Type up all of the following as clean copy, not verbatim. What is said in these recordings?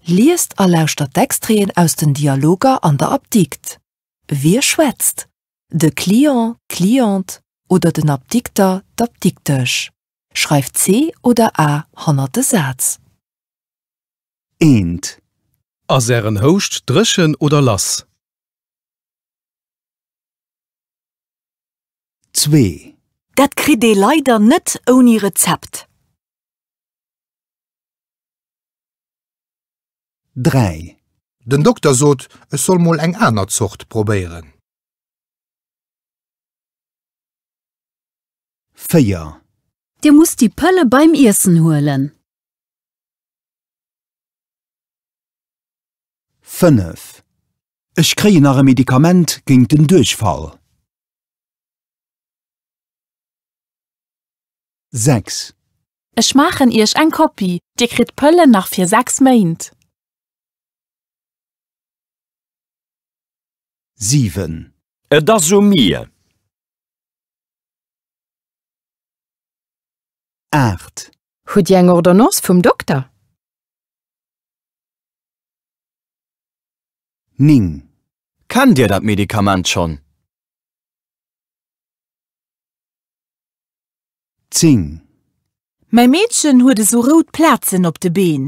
Liest a lauschtert d'Extraiten aus den Dialoger an der Apdikt. Wie schwätzt? De Client, d'Cliente oder den Apdikter, d'Apdiktesch? Schreift C oder A hannert de Saz. Eent. Ass Ären Houscht dréchen oder lass? Zwee. Dat kritt ee leider net ouni Rezept. 3. Den Dokter sot, ech soll mol eng aner Zort probéieren. 4. Dir musst déi Pëlle beim Iessen huelen. 5. Ech kréien nach e Medikament géint den Duerchfall. 6. Ech maachen Iech eng Kopie, Dir kritt d'Pëllen nach fir 6 Méint. 7. Et ass u mir. 8. Hutt Dir eng Ordonnance vum Dokter? 9. Kennt Dir dat Medikament schonn? 10. Mäi Meedchen huet esou rout Plazen op de Been.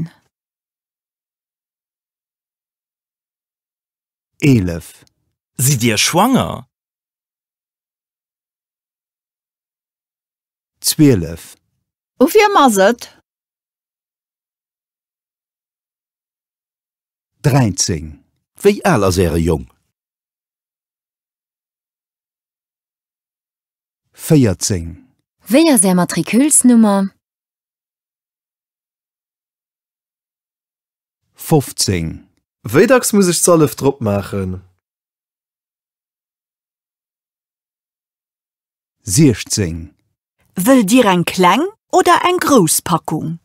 11. Sidd Dir schwanger? 12. U wiem ass et? 13. Wéi al ass Äre Jong? 14. Wéi ass Är Matriculesnummer? 15. Wéi dacks muss ech d'Sallef drop maachen? 16. Wëllt Dir eng kleng oder eng grouss Packung?